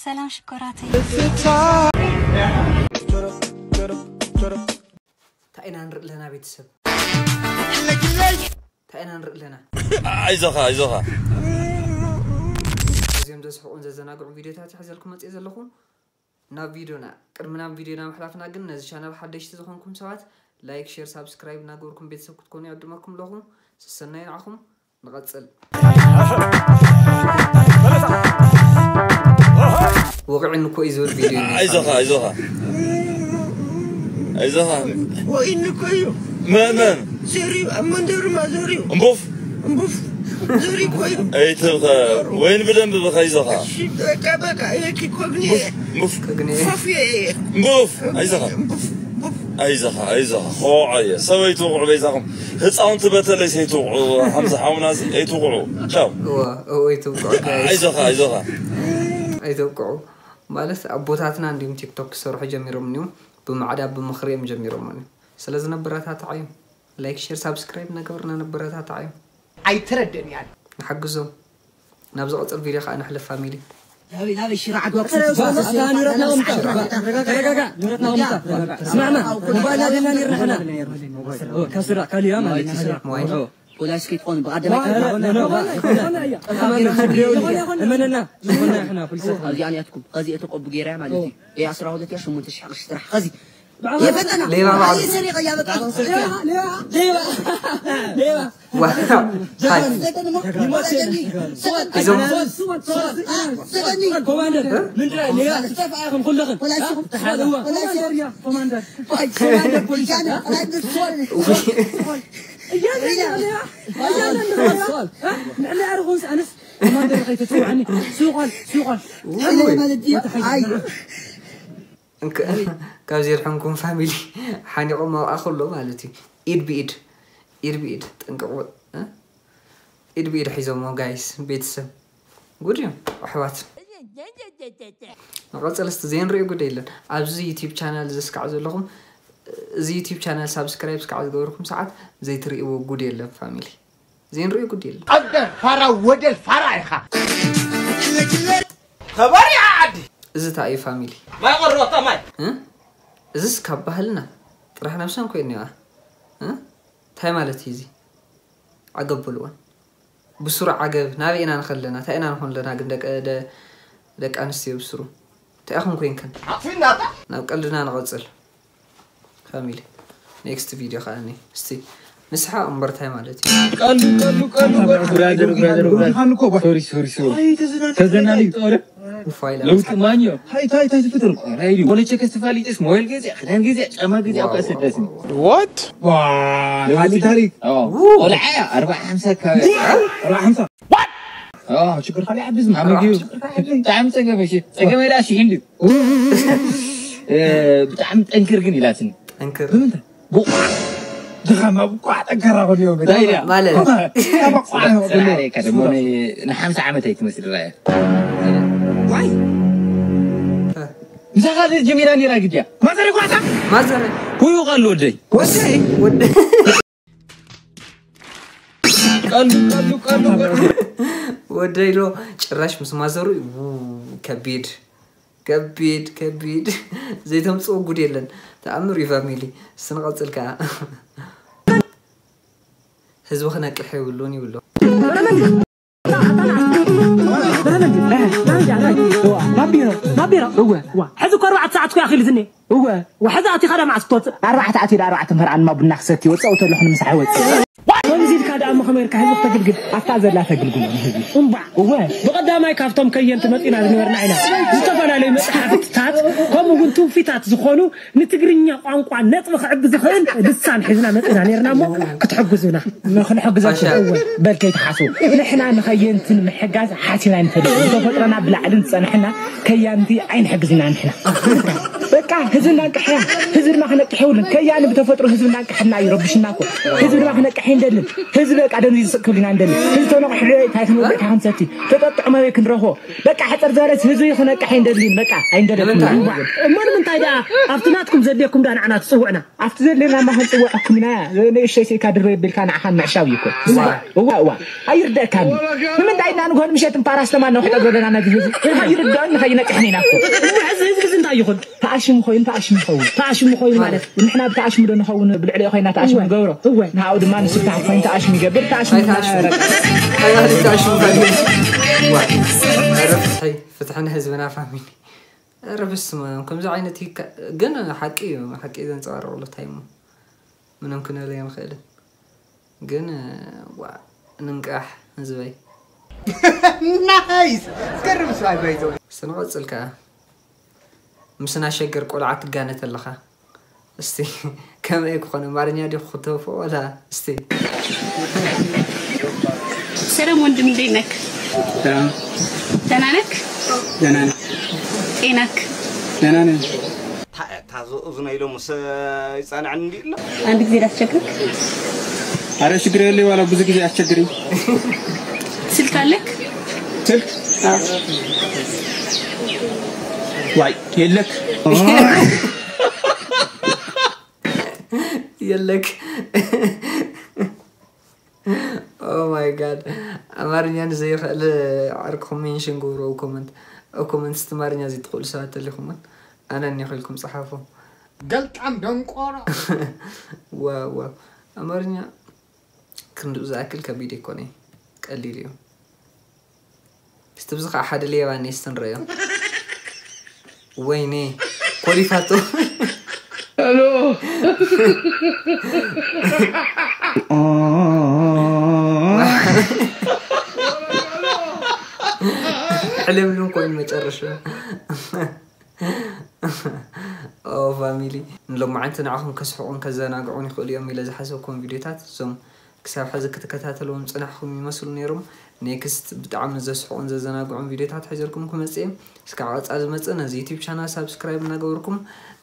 ሰላም ሽኮራተይ። እንታይ ኢና ንርኢ ኣለና ቤተሰብ? እንታይ ኢና ንርኢ ኣለና? ኣይዞኻ ኣይዞኻ። እዚኦም ዘስሕቑን ዘዘናግዑን ቪድዮታት ይሕዘልኩም መፅእ ዘለኹ። ናብ ቪድዮና ቅድሚ ናብ ቪድዮና ምሕላፍና ግን ነዚ ቻናል ሓደሽቲ ዝኾንኩም ሰባት ላይክ፣ ሼር፣ ሳብስክራይብ እናገበርኩም ቤተሰብ ክትኮኑ ይዕድመኩም ኣለኹ። ሰሰናይ ንዓኹም። ንቐጽል። ወቕዒ እንኮ እዩ ዝብል ቪድዮ እዩ። ኣይዞኻ ኣይዞኻ ኣይዞኻ። ወይን እኮ እዩ መን መን ዘሪው ኣብ መንደርማ ዘሪው እምቡፍ እምቡፍ ዘሪው እኮ እዩ ኣይትብኸ ወይን ብደንብ ብኸ ኣይዞኻ በቃ በቃ እየኪ ኮግኒ እምቡፍ ግን ፋፍየ እየ እምቡፍ ኣይዞኻ ኣይዞኻ ኣይዞኻ ኸወዖ እየ ሰበይትውቕዑ በይዛኹም ህፃውንቲ በተለይ ሰይትውቕዑ ሓምዚ ሓውና እዚ ኣይትውቕዑ ቻው እዋ እወ ኣይተውቅዑ ጋይስ ኣይዞኻ ኣይዞኻ ኣይተውቅዑ ማለት ኣቦታትና እንዲሁም ቲክቶክ ክሰርሑ ጀሚሮም እንዲሁም ብማዕዳ ብምኽሪ እዮም ጀሚሮም ማለት ስለ ዝነበረታትዓዮም ላይክ ሼር ሳብስክራይብ እናገበርና ነበረታትዓዮም ኣይተረደን ያለ ንሓግዞም ናብ ዝቐፅል ቪድዮ ከዓ ንሕልፍ ፋሚሊ ናበይ ናበይ ሽራ ዓድዋ ንብረትና ኣምጣ። ተረጋጋ፣ ንብረትና ኣምጣ። ስማዕማ፣ ሞባይል ናበይና ነርና ሕና? ካብ ስራሕ ካልያ ማለት እዩ። ሞባይል ፖላይስ ከይትኾኑ ብቐደም እመነና፣ ዝኾና ሕና ፖሊሳት። እዚኣ ናትኩም ኸዚ እተቆቡ ገይራ ማለት እዩ። እያ ኣስራ ሁለት እያ ሸሞንተ ሽሕ ቅርሺ ጥራሕ ኸዚ የፈጠና ሌባ ባዕሉ። ሰሪቐ እያ በቃ እዞም ኮማንደር ምንድራ ሌላ ስጠፍ ኣኹም ኩለኽን ትሓልዋ ኮማንደር እያ ኮማንደር ንሕና ያርኹንስ ኣነስ ኮማንደር ከይተፅውዓኒ ስቋል ስቋል ካብ ዜድሐንኩም ፋሚሊ ሓኒቖም ኣብኣ ከሎ ማለት እዩ ኢድ ብኢድ ኢድ ብኢድ ጥንቅቑ ኢድ ብኢድ ሒዞሞ ጋይስ ቤተሰብ ጉድ እዮም ኣሕዋት መቐፀል እስቲ ዘይንሪኦ ጉድ የለን ኣብዚ ዩቲብ ቻናል ዘስካዕ ዘለኹም እዚ ዩቲብ ቻናል ሳብስክራይብ ስካዕ ዝገበርኩም ሰዓት ዘይትርእይዎ ጉድ የለን ፋሚሊ ዘይንሪኦ ጉድ የለን ኣደ ፋራ ወደል ፋራ ኢኻ ተባሪዓ ዓዲ እዚ እንታይ እዩ ፋሚሊ ማይ ቆርወታ ማይ እ? እዝስ ካብ ባህልና ጥራሕ ነብሰን ኮይንዋ እንታይ ማለት እዩ እዚ ዓገብልወን ብሱሩ ዓገብ ናበይ ኢና ንኸለና እንታይ ኢና ንኾን ኣለና ግን ደቂ ኣንስትዮ ብሱሩ እንታይ ኢኹም ኮይንክን ኣጥፊናታ ናብ ቀልድና ንቐፅል ፋሚሊ ኔክስት ቪድዮ ከዓ እስቲ ንስሓ እምበርታይ ማለት እዩ ቀሉ ቀሉ ቀሉ ቀሉ ተዘናሊ ጦር ፋይላ ለውጥ ማኞ ታይ ታይ ታይ ትፍጥር ቆራይ ዲ ወለቸ ከስተፋሊጥስ ሞባይል ገዚያ ክዳን ገዚያ ጫማ ገዚያ እኳ ስደስኒ What? ለውጥ ታሪክ ቆልዓ ኣርባዓ ሓምሳ ኣካባቢ ኣርባዓ ሓምሳ ችግር ካልእ ሓብዝ ማመጊ ብጣዕሚ ፀገመ ሽ ፀገመ ኢላ ሽሕን ድዩ ብጣዕሚ ጠንክር ግን ኢላትኒ ጠንክር ብምንታይ ብቋዕ ድኻ ማብቋዕ ጠንካራ ኮን እዮም ማለት ንሓምሳ ዓመት ኣይትመስል ራያ ምሳኻ ጀሚራ ነራ ግድያ ማዘረ ጓታ ማዘረ ውዩ ቃል ወደይ ወደይ ወደ ቀሉ ቀሉ ቀሉ ቀሉ ወደይ ዶ ጭራሽ ምስ ማዘሩ እዩ ከቢድ ከቢድ ከቢድ ዘይተምፅኦ ጉድ የለን ተኣምር እዩ ፋሚሊ ስንቐፅል ከዓ ህዝቢ ክነቅሕ የብሉን ይብሎ ናቢሮ ናቢሮ እወ ዋ ሕዚ እኮ ኣርባዕተ ሰዓት እኮ ኣኺሉ ዝኔ እወ ዋ ሕዚ ኣቲኻ ዳ መዓስ ክትወፅእ ኣርባዕተ ኣትዩ ዳ ኣርባዕተ ምህር ኣንማ ቡና ክሰቲ ወፀው ተለኹ ንምሳሕ ወፅእ ከምዚ ኢልካ ደኣ እሞ ከመይ ኢልካ ህዝቢ ክተግልግል ኣብታ ዘላ ተግልግሎ ንህዝቢ እምባዕ እወ ብቐዳማይ ካብቶም ከየንቲ መፂና ዝነበርና ኢና ዝተፈላለዩ መፅሓፍትታት ከምኡ እውን ትውፊታት ዝኾኑ ንትግርኛ ቋንቋ ነጥቢ ክዕቢ ዝኽእል ልሳን ሒዝና መፂና ነርና እሞ ክትሕግዙና ክንሕግዘኩም እወ በል ከይትሓስቡ ንሕና ንኸየንቲ ንምሕጋዝ ሓሲብና ኣይንፈልጥን ተፈጥሮና ብላዕልን ዝፀንሐና ከያንቲ ኣይንሕግዝና ንሕና በቃ ህዝቢ እናንቅሐ፣ ህዝቢ ድማ ክነቅሕ የብሉን። ከያኒ ብተፈጥሮ ህዝቢ እናንቅሐና እዩ ረብሽና እኮ። ህዝቢ ድማ ክነቅሕ ይንደልን። ህዝቢ በቃ ደንዚ ዝስቅ ክብልና እንደልን። ህዝቢ ተነቅሑ እንታይ ክንወድዕ እንታይ ክንሰቲ። ተጠጥዑ መበይ ክንረኽቦ። በቃ ሕፅር ዝበለስ ህዝቢ ክነቅሕ ይንደልን። በቃ ኣይንደለኩም። እሞ ንምንታይ ደኣ ኣብቲ ናትኩም ዘድልየኩም ደኣ ንዓና ትፅውዕና? ኣብቲ ዘለና ማኸን ፅውዐኩም ኢና። ንእሽተይ ስኢካ ድርበ የብልካ ንዓኻን ምዕሻው እዩ እኮ። እዋ እዋ ኣይርደእካኒ። ንምንታይ ኢና ንግሆን ምሸትን ፓራስተማል ነውሕ ጠግረደና ነዚ ህዝቢ? ኣይርደእን ንኸይነቅሕን ኢና እኮ። እሞ ሕዚ ህዝቢ እዚ እንታይ ይኹን? ተኣሽሙ ኮይኑ ተኣሽሙ ይኸውን። ተኣሽሙ ኮይኑ ማለት? ንሕና ብተኣሽሙ ዶ ንኸውን? ብልዕሊ ኮይና ተኣሽሙ እወ፣ ንገብሮ። እወ። ንሃው ድማ ንሱ ብታሕቲ ኮይኑ ተኣሽሙ ይገብር። ተኣሽሙ ኣይተኣሽሙ። እናረቀ። ኣይባህሊ ተኣሽሙ ካድሬ። ዋ። ኧረ ፍትሒ፣ ፍትሒ ንህዝብና ፋሚሊ። ኧረ በስመ ኣብ፣ ከምዚ ዓይነት ይካ-፣ ግን ሓቂ እዩ፣ ሓቂ ዘንጸባርቕ ኣሎ ታይሙ። ምንም ክንብል ኣይንኽእልን። ግን፣ ዋ፣ ንንቃሕ ህዝበይ። ናይስ! ዝገርም ስራሕ ባይዘው። እስቲ ንቐጽል ከኣ። ምስ ናሸገር ቆልዓ ትጋነ ተለኻ። እስቲ ከመይ ክኾን፣ ኣማርኛ ድዩ ክተውፎ ወላ? እስቲ። ሰላም ወንድም፣ እንዴት ነክ? ደህና። ደህና ነክ? ደህና ነኝ። ጤናክ? ደህና ነኝ። እታ እታ እዝኖ ኢሎ ምስ ይጻንዕን እንዲ ኣሎ። አንድ ጊዜ ላስቸግርክ። አረ ችግር የለ፣ ዋላ ብዙ ጊዜ አስቸግሪኝ። ስልክ አለክ? ስልክ? አዎ። ዋይ የለክ። የለክ። Oh my God። ኣማርኛ ንዘይኽእል ዓርክኹም ሜንሽን ግብሩ ኣብ ኮመንት። ኣብ ኮመንት እስቲ ኣማርኛ ዘይትኽእሉ ሰባት ተሊኹም እውን ኣነ እኒኹ ኢልኩም ጸሓፉ። ገልጣም ደንቆሮ። ዋው ዋው። ኣማርኛ ክንድኡ ዝኣክል ከቢድ ኣይኮነይ። ቀሊል እዩ። እስቲ ብዚ ኸዓ ሓደ ሌባ ኔስትን ረዮ። ወይኔ ኮሊፋቶ። ሄሎ። ሕልምልም ኮይኑ መጨረሻ። ኦ ፋሚሊ፣ ንሎማዓንቲ ንዓኹም ከስሕቑን ከዘናግዑን ይኽእሉ እዮም ኢለ ዝሓሰብኩም ቪድዮታት እዞም ክሳብ ሕዚ ክትከታተልዎም ዝጸናሕኩም ይመስሉ ነይሮም። ኔክስት ብጣዕሚ ዘስሕቑን ዘዘናግዑን ቪድዮታት ሒዘልኩም ክመጽእ እየ። እስካብ ቀጻሊ ዝመጽእ ነዚ ዩቲዩብ ቻናል ሳብስክራይብ እናገበርኩም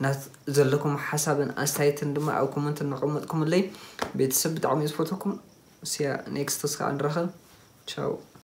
ናት ዘለኩም ሓሳብን ኣስተያየትን ድማ ኣብ ኮመንት እናቐመጥኩምለይ ቤተሰብ ብጣዕሚ እየ ዝፈትወኩም። እስያ ኔክስት እስካዕ ንራኸብ። ቻው።